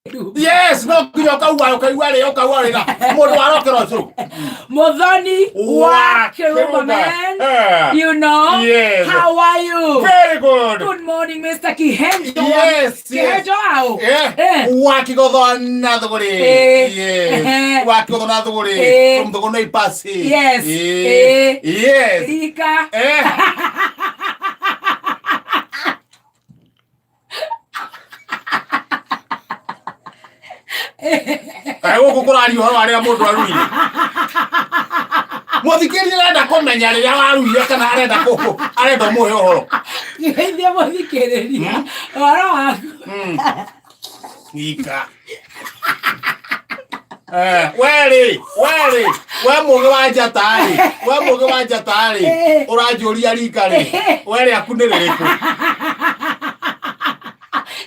Yes, no nginya ũkaua ũkaigua rĩ ũkaua rĩ mũndũ warokera ũcũrũ. Muthoni wa Wa Kirumba Kirumba. man. Eh. You know? Yes. How are you? Very good. Good morning, Mr. Kihenjo. Yes, yes. Kihenjo au? Eh. Eh. Wa kigotho na thuguri. Eh. Yes. Eh. Wa kigotho na thuguri. Eh. From thuguri ipasi. Yes. Eh. Eh. Yes. Rika. Eh. Kaĩ gũkũ kũraria ũhoro wa rĩrĩa mũndũ aruire mũthikĩrĩria arenda kũmenya rĩrĩa waruire kana arenda kũ arenda ũmũhe ũhoro. Geithia mũthikĩrĩria. Ũhoro waku. Ika. Eh, we rĩ we rĩ we mũgĩ wa njata rĩ we mũgĩ wa njata rĩ ũranjũria rika rĩ we rĩaku nĩ rĩrĩkũ?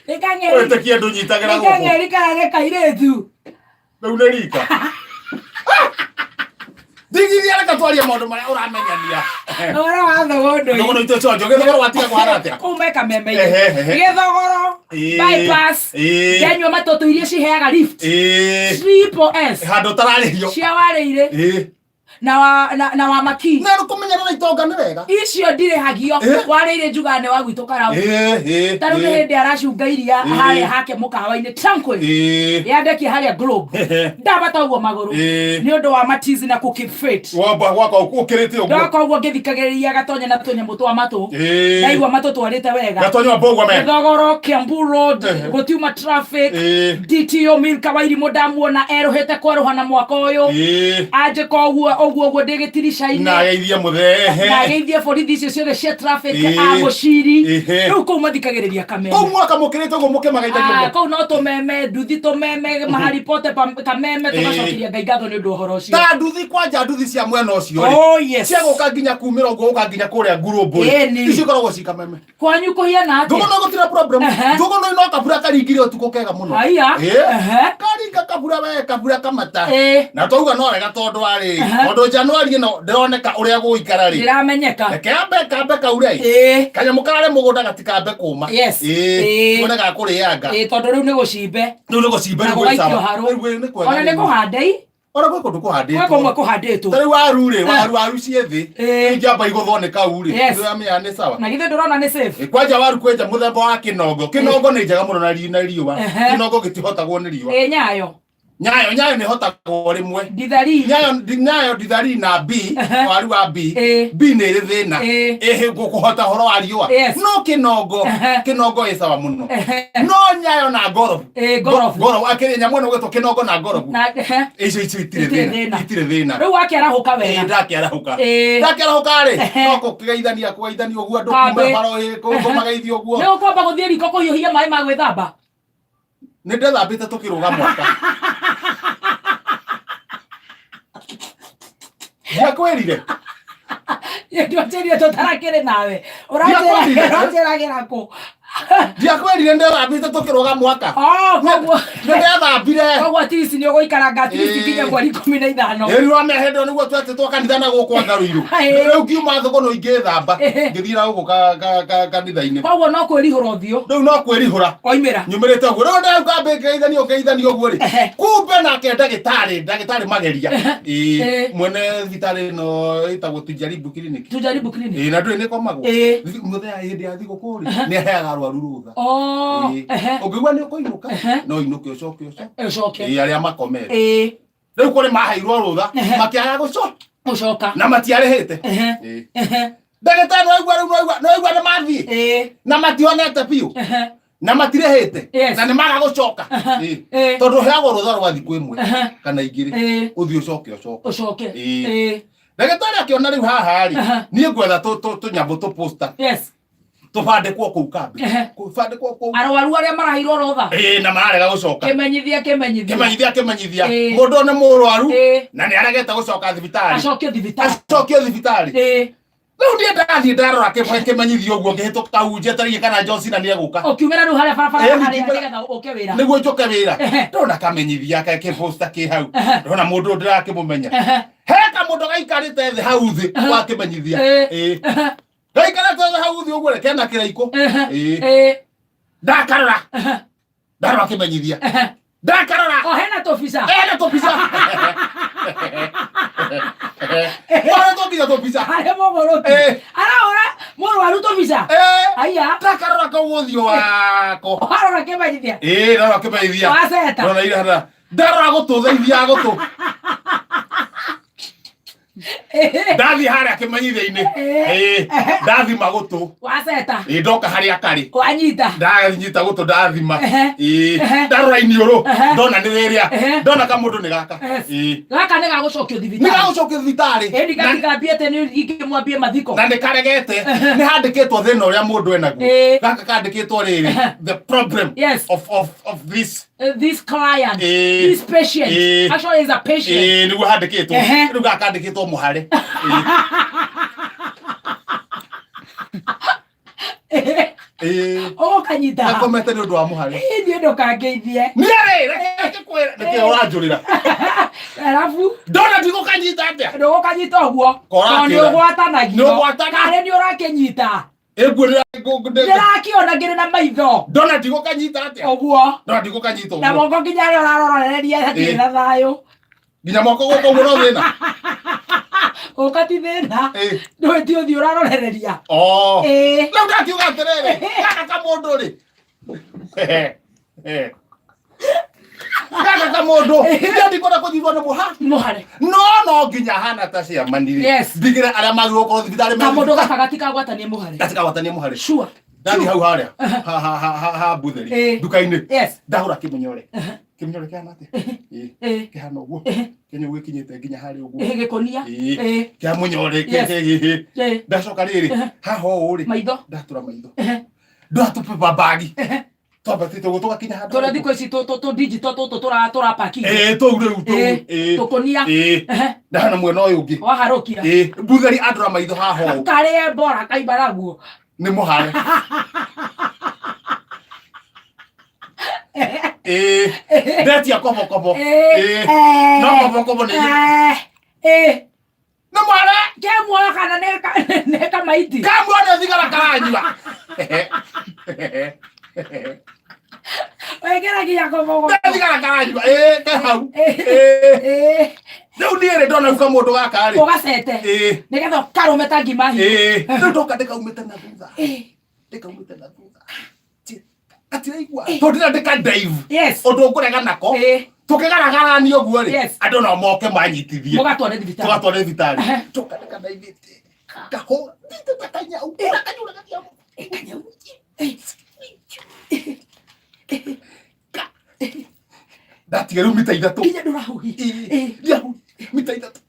Nĩ kang'eri. Wĩtĩkie ndũnyitagĩra Nĩ gũkũ. kang'eri kana nĩ kairĩtu? Rĩu nĩ rika ndigithia, reke twarie maũndũ marĩa ũramenyania. Ũhoro wa thogondũ. Thogoro itũ chonjo gĩthogoro watiga kũhana atĩa? Kũu me kameme-inĩ. Ehe, ehe. Gĩthogoro. Bypass. Ndanyua matũtũ iria ciheaga lift. Triple S. Handũ ũtararĩhio. Cia warĩire. Na wa na, na wa maki. Na kũmenyerera itonga nĩ wega. Icio ndirĩhagio. Warĩire njugaga nĩ wa gwitũ karau. Ta rĩu nĩ hĩndĩ aracunga iria harĩa hake mũkawa-inĩ Tranquil. Yandekia harĩa Globe. Ndabata ũguo magũrũ. Nĩ ũndũ wa matizi na kũ keep fit. Wamba gwaka ũkĩrĩte ũguo. Ndoka ũguo ngĩthikagĩrĩria gatonya na tũnyamũ twa matũ. Ndaigua matũ twarĩte wega. Gatonya wamba ũguo me. Gĩthogoro, Kiambu Road, gũtiuma traffic. DTO Milka Wairimũ ndamuona erũhĩte kwerũha na mwaka ũyũ. Anjĩka ũguo ũguo ũguo ndĩ gĩtirica-inĩ. Na ageithie mũthee. Na ageithie borithi icio ciothe cia traffic a mũciri. Rĩu kũu mathikagĩrĩria kameme. Kũu mwaka mũkĩrĩte ũguo mũkĩmageithagia Ah, ũguo. kũu no tũmeme nduthi tũmeme mahali pote kameme tũgacokeria Ngai ngatho nĩ ũndũ wa ũhoro ũcio. Ta nduthi kwanja nduthi cia mwena ũcio rĩ. Oh, yes. Cia gũka nginya kumĩra ũguo gũka nginya kũrĩa ngurũmbũ rĩ. Ĩni. Icio ikoragwo ci kameme. Kwanyu kũhiana atĩa? Njuguno gũtirĩ problem. Njuguno no kabura karingire ũtukũ kega mũno. Haiya. Karinga kabura we kabura kamata. Na twauga no wega tondũ warĩ tondũ Januari ĩno ndĩroneka ũrĩa gũgũikara rĩ. Ndĩramenyeka. Reke ambe kambe kaure. Kanyamũ kararĩ mũgũnda gatikambe kũma. Tuone gakũrĩanga. Tondũ rĩu nĩ gũcimbe. Rĩu nĩ gũcimbe Na rĩu gwĩ gũgaikio sawa. harũ. Rĩu nĩ kwega. Ona nĩ Rĩu. kũhandei. Ona gwĩ kũndũ Gwĩ kũhandĩtwo. kũmwe kũhandĩtwo. Ta rĩu waru rĩ, waru waru ciĩ thĩ. Ingĩamba igũthwo nĩ kau rĩ. Ndĩramenya nĩ sawa. Na githĩ ndũrona nĩ safe? Ĩ, kwanja waru kwenja mũthemba wa kĩnongo. Kĩnongo nĩ njega mũno na riũa. Kĩnongo gĩtihotagwo nĩ riũa. Ĩ nyayo. Nyayo nyayo nĩ hotagwo rĩmwe. Ndithari. Nyayo nyayo ndithari na B, waru wa B. B nĩ ĩrĩ thĩna. Ĩhĩ kũhota ũhoro wa riũa. No kĩnongo, kĩnongo ĩ sawa mũno. No nyayo na ngorobu. Ngorobu. Ngorobu akĩrĩ nyamũ ĩno gwĩtwo kĩnongo na ngorobu. Na Icio icio itirĩ Itirĩ thĩna. thĩna. Itirĩ thĩna. Rĩu wakĩarahũka wega. Ndakĩarahũka. Ndakĩarahũka rĩ, no kũgeithania kũgeithania ũguo andũ Kambĩ. kuma baro ĩ kũmageithia ũguo. Nĩ ũkwamba gũthiĩ riko kũhiũhia maĩ ma gwĩthamba? Nĩ ndethambĩte tũkĩrũga mwaka. Ndiakwĩrire. Ndwanjĩrire tũtarakĩrĩ nawe. Ndiakwĩrire. Ũranjĩragĩra kũ? Ndiakwĩrire ndethambĩte tũkĩrũga mwaka. Oh, koguo. Nĩ ndethambire. Koguo at least nĩ ũgũikaranga at least nginya mweri 15. Ĩri wa mĩahĩndĩ ĩyo nĩguo twetĩtwo kanitha na gũkũ Ngarũirũ. Rĩu ngiuma thũgũnũ ingĩthamba. Ngĩthiĩ na gũkũ kanitha-inĩ. Koguo no kwĩrihũra ũthiũ. Rĩu no kwĩrihũra. Oimĩra. Nyumĩrĩte ũguo. Rĩu ndauga ngĩgeithania ũgeithania ũguo rĩ. Kumbe nake ndagĩtarĩ ndagĩtarĩ mageria. Ĩĩ mwene thibitarĩ ĩno ĩtagwo Tujaribu Clinic. Tujaribu Clinic. Ĩĩ na ndũĩ nĩ komagwo. Mũthenya hĩndĩ ya thigũkũ rĩ nĩ aheaga arwaru rũtha. Ũngĩigua nĩ ũkũinũka no inũke ũcoke ũcoke. Ũcoke. Ĩĩ arĩa makomete. Rĩu kũrĩ maheirwo rũtha makĩaga gũcoka. Gũcoka. Na matiarĩhĩte. Ndagĩtarĩ nĩwaigua rĩu nĩwaigua nĩwaigua nĩ mathiĩ. Na matihonete biũ. Na matirĩhĩte. Na nĩ maga gũcoka. Tondũ ũheagwo rũtha rwa thikũ ĩmwe kana igĩrĩ. Ũthiĩ ũcoke ũcoke. Ũcoke. Ndagĩtarĩ akĩona rĩu haha rĩ, niĩ ngwetha tũnyamũ tũ poster. Tũbandĩkwo kũu kambĩ. Tũbandĩkwo kũu. Arwaru arĩa maraheirwo rũtha. Ĩĩ na mararega gũcoka. Kĩmenyithia kĩmenyithia. Kĩmenyithia kĩmenyithia. Mũndũ nĩ mũrwaru na nĩ aregete gũcoka thibitarĩ. Acokio thibitarĩ. Acokio thibitarĩ. Rĩu niĩ ndathiĩ ndarora kĩmenyithia ũguo ngĩhĩtũka hau njetereire kana John Cena nĩ egũka. Ũkiumĩra rĩu harĩa barabara harĩa nĩgetha ũke wĩra. Nĩguo njũke wĩra. Ndona kamenyithia kĩposta kĩ hau. Ndona mũndũ ũyũ ndĩrakĩmũmenya. He kamũndũ gaikarĩte thĩ hau thĩ wa kĩmenyithia. Gaikarĩte thĩ hau thĩ ũguo rĩ kena kĩraikũ. Ndakarora. Ndarora kĩmenyithia. Ndakarora. O hena tũbica. Hena tũbica. Ora tũbica tũbica. Harĩ mũgũrũki. Arahũra mũrwaru tũbica. Aya. Ndakarora kau ũthiũ wako. Warora kĩmenyithia. Ĩĩ ndarora kĩmenyithia. Waceta. Ndona ira ndarora gũtũ theithia gũtũ. Ndathiĩ harĩa kĩmenyithia-inĩ. Ĩĩ ndathima gũtũ. Waceta. Ĩĩ ndoka harĩa karĩ. Wanyita. Ndanyita gũtũ ndathima. Ĩĩ ndarora iniũrũ ndona nĩ rĩrĩa. Ndona kamũndũ nĩ gaka. Ĩĩ. Gaka nĩ gagũcokio thibitarĩ. Nĩ gagũcokio thibitarĩ. Ĩĩ ndigambie atĩ nĩ ingĩmwambie mathiko. Na nĩ karegete. Nĩ handĩkĩtwo thĩna ũrĩa mũndũ enaguo. Gaka kandĩkĩtwo rĩrĩ the problem of this This client, this patient, actually is a patient. Nĩguo handĩkĩtwo. Rĩu gaka kandĩkĩtwo mũhare. Ũgũkanyita. Gakomete nĩ ũndũ wa mũhare. Niĩ ndũkangeithie. Niĩ rĩ, reke ngĩkwĩre, nĩkĩ ũranjũrĩra? Arabu. Ndona ndigũkanyita atĩa? Ndũgũkanyita ũguo. Tondũ nĩ ũgwatanagio. Nĩ ũgwatanagio. Karĩ nĩ ũrakĩnyita. Ĩguo ndĩrakĩona ngĩrĩ na maitho. Ndona ndigũkanyita atĩa? Ũguo. Ndona ndigũkanyita ũguo. Na moko nginya arĩa ũrarorereria hatirĩ na thayũ. Nginya moko gũkũ ũguo no thĩna. Ũka ti thĩna. Ndũĩ ti ũthiũ ũrarorereria. Rĩu ndakiuga atĩrĩrĩ, gaka kamũndũ rĩ. Gaka kamũndũ, niĩ ndikwenda kũnyitwo nĩ mũhare. No no nginya hana ta ciamani rĩ. Ndigĩre arĩa magĩrĩirwo gũkorwo thibitarĩ me Kamũndũ gaka gatikagwatanie mũhare. Gatikagwatanie mũhare. Sure. Ndathi hau harĩa ha mbutheri nduka-inĩ. Ndahũra kĩmũnyore. Kĩmũnyore kĩhana atĩa? Kĩhana ũguo. Kĩnyũ gĩkinyĩte nginya harĩa ũguo. Gĩkũnia. Kĩa mũnyore. Ndacoka rĩrĩ haha ũũ rĩ. Maitho. Ndatura maitho. Ndatũpa bagi. Twambatĩte ũguo tũgakinya handũ. Tũrĩa thikũ ici tũ digital tũtũ tũrapaki. Tũu rĩu tũu. Tũkũnia. Ndahana mwena ũyũ ũngĩ. Waharũkia. Mbutheri andũra maitho haha ũũ. Karĩ bora kaimba naguo. Nĩ mũhare. Ndetia kobokobo. No kobokobo nĩ. Nĩ mware. Kemuoyo kana nĩ kamaiti. Kamuoyo nĩ thigara karanyua. Wekĩra nginya kobokobo. Nĩ thigara karanyua. Ke hau. Rĩu niĩ rĩ ndona kamũndũ gaka rĩ. Ũgacete. Nĩgetha ũkarũme ta ngima hiũ. Rĩu ndoka ndĩkaumĩte na thutha. Ndĩkaumĩte na thutha. Gatiraigua. Tondũ ndĩrenda ndĩka dive. Ũndũ ngũrega nako. Tũkĩgaragarania ũguo rĩ. Andũ no moke manyitithie. Mũgatware thibitarĩ. Tũgatware thibitarĩ. Ndoka ndĩkadaivĩte. Ngahũra. Ndĩte ta kanyau. Kanyau gathiaga. Kanyau. Ndatiga rĩu mita ithatũ. Nginya ndũrahuhia. Ndirahuhia. Mita ithatũ.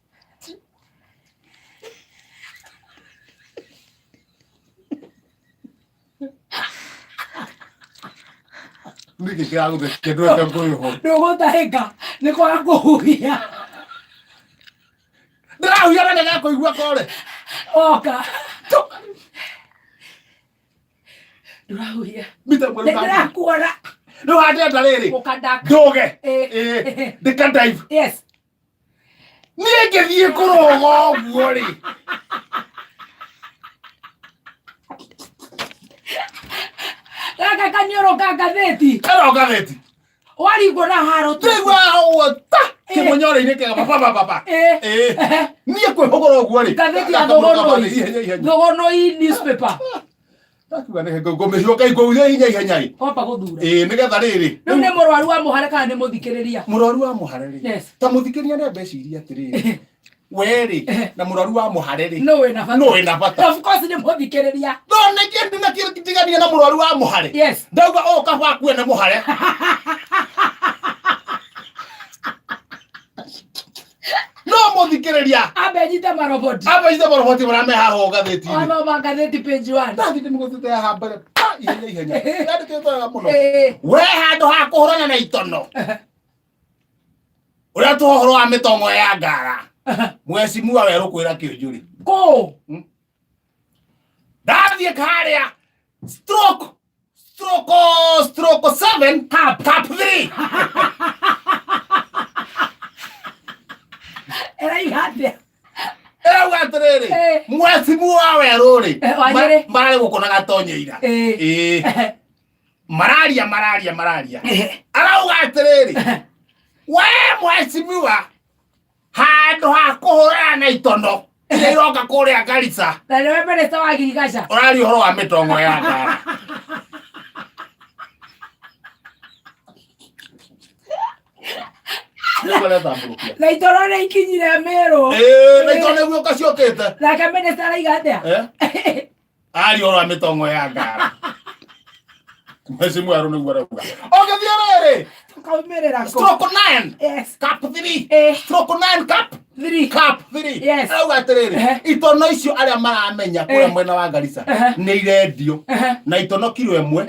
Nĩkĩ kĩragũthekia ndũreka ngũyũ ho? Ndũgũtahĩka nĩ kwaga kũhuhia. Ndĩrahuhia na nĩgakũigua kore. Oka. Ndũrahuhia. Mita ĩmwe rĩu Ndĩrakuona. Rĩu handĩrenda rĩrĩ. Ũkandaka. Ndũge. Ndĩka dive. Niĩ ngĩthiĩ kũrũga ũguo rĩ. Gaka kaniũrũ ka ngathĩti. Karo ngathĩti. Waringwo na haro tu. Ndĩigua ũguo ta kĩmũnyore-inĩ kĩega baba baba baba. Niĩ kwĩhũgũra ũguo rĩ. Ngathĩti ya Thũgũnũi. Thũgũnũi newspaper. Ndakiuga nĩ ngũmĩhiũka ngũurie hinya ihenya rĩ. Kwamba gũthura. Nĩgetha rĩrĩ. Rĩu nĩ mũrwaru wa mũhare kana nĩ mũthikĩrĩria? Mũrwaru wa mũhare rĩ. Ta mũthikĩrĩria nĩ ambeciria atĩrĩrĩ. We rĩ na mũrwaru wa mũhare rĩ. Nũ wĩna bata? Nũ wĩna bata? Of course nĩ mũthikĩrĩria. No nĩkĩ ndinatigania na mũrwaru wa mũhare? Ndauga ũũ kaba akue nĩ mũhare. No mũthikĩrĩria. Ambe nyite maroboti. Ambe nyite maroboti marĩa me haha ngathĩti-inĩ. Wathoma ngathĩti page 1. Ndathi ndĩmĩgũthĩte haha mbere. Pa, ihenya ihenya. Yandĩkĩtwo wega mũno. We handũ ha kũhũrana na itono. Ũrĩa tũha ũhoro wa mĩtongo ya ngara. Mwecimua werũ kwĩra kĩũnjũrĩ. Kũ? Ndathiĩ harĩa stroke stroke stroke 7 cap cap 3. Ĩraiga atĩa? Ĩrauga atĩrĩrĩ, mwecimua werũ rĩ, wa Nyĩrĩ. mararĩ gũkũ na gatonyeira. Mararia mararia mararia. Arauga atĩrĩrĩ, we mheshimiwa, handũ ha kũhũrana na itono iria iroka kũrĩa Garissa, Na nĩwe minista wa girigaca. Ũraria ũhoro wa mĩtongo ya ngara. Nĩguo aretambũrũkia. Na itoro nĩ ikinyire Mĩrũ. Ĩĩ, na itono nĩguo kaciũkĩte. Nake minista araiga atĩa? Eh? Aria ũhoro wa mĩtongo ya ngara. Mheshimiwa rĩu nĩguo arauga. Ũngĩthiĩ rĩrĩ, Tũkaumĩrĩra kũ? stroke 9, Yes. cap 3, Eh. stroke 9 cap 3. cap 3. Yes. Arauga atĩrĩrĩ, itono icio arĩa maramenya kũrĩa mwena wa Garissa nĩ irendio na itono kiro ĩmwe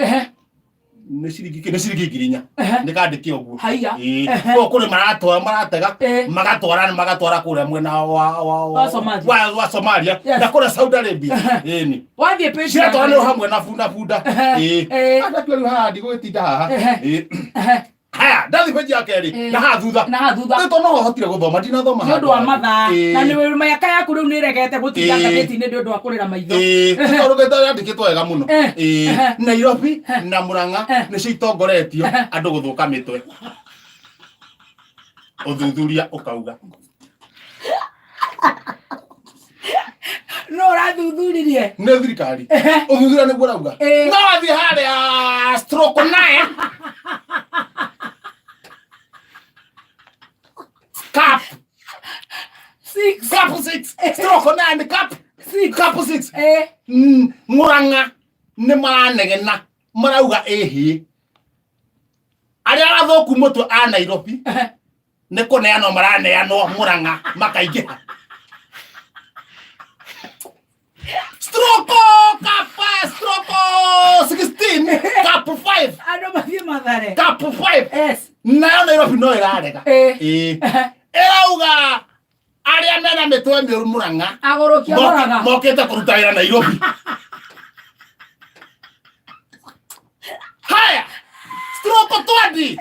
nĩ ciringi nĩ ciringi 4,000. Nĩ kandĩke ũguo. Haiya. Ĩĩ. Koguo kũrĩ maratwara maratega magatwara magatwara kũrĩa mwena wa Wa Somalia. wa Somalia na kũrĩa Saudi Arabia. Ĩni. Wathiĩ page Ciratwaranĩrwo hamwe na bunda bunda. Ĩĩ. Ndatua rĩu haha ndigũgĩtinda haha. Ĩĩ. Haya, ndathi page ya kerĩ na haha thutha. Na haha thutha. Rĩu tondũ no hotire gũthoma, ndinathoma nĩ ũndũ wa handũ mathaa. hangĩ. Na nĩ mĩaka yaku rĩu nĩ ĩregete gũtinda ngathĩti-inĩ nĩ ũndũ wa kũrĩra maitho. Ĩĩ, tondũ gĩthomo yandĩkĩtwo wega mũno. Ĩĩ, Nairobi na Murang'a nĩcio itongoretio andũ gũthũka mĩtwe. Ũthuthuria ũkauga. No ũrathuthuririe? Nĩ thirikari. Ũthuthuria nĩguo ũrauga. No wathiĩ harĩa stroke 9 cap 6. Cap 6, stroke 9 cap 6. Cap 6. Murang'a nĩ maranegena marauga ĩhĩ arĩa athũku mũtwe a Nairobi nĩ kũneanwo maraneanwo Murang'a makaingĩha. Stroke cap, stroke 16 cap 5. Andũ mathiĩ Mathare. Cap 5. Yes. Nayo Nairobi no ĩrarega. Ĩĩ. Ĩĩ. Ĩrauga arĩa mena mĩtwe mĩũru Murang'a Agũrũkia Mũrang'a. Mokĩte kũruta wĩra Nairobi. Haya, stroke 20.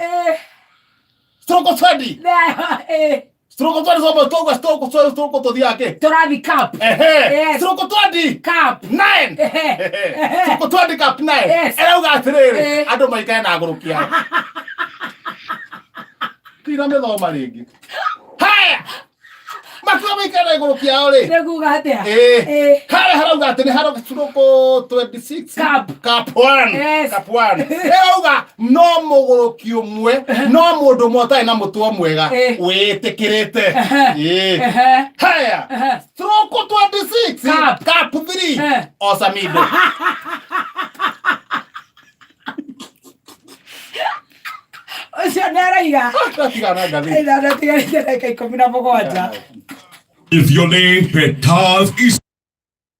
Stroke 20. Stroke 20 somo togwa stroke 20 stroke tũthiaga kĩ? Tũrathi cap. Ehe. Yes. Stroke 20. Cap. 9. Stroke 20 cap 9. Yes. Ĩrauga atĩrĩrĩ, andũ maikare na agũrũki ao. Tina mĩthoma rĩngĩ. Haya, makiuga maikare na igũrũki ao rĩ. Nĩ kuga atĩa? Ĩĩ. Ĩĩ. Harĩa harauga atĩ nĩ harauga stroke 26 Cap. Cap 1. Yes. Cap 1 ĩrauga no mũgũrũki ũmwe, no mũndũ ũmwe ũtarĩ na mũtwe mwega wĩtĩkĩrĩte. Ĩĩ. Haya, stroke 26 Cap. cap 3. Osamido. Ũcio nĩ araiga. Ndatigana ngathĩti. Ĩna ndatigarĩte ndagĩka 17. If your name Petaz is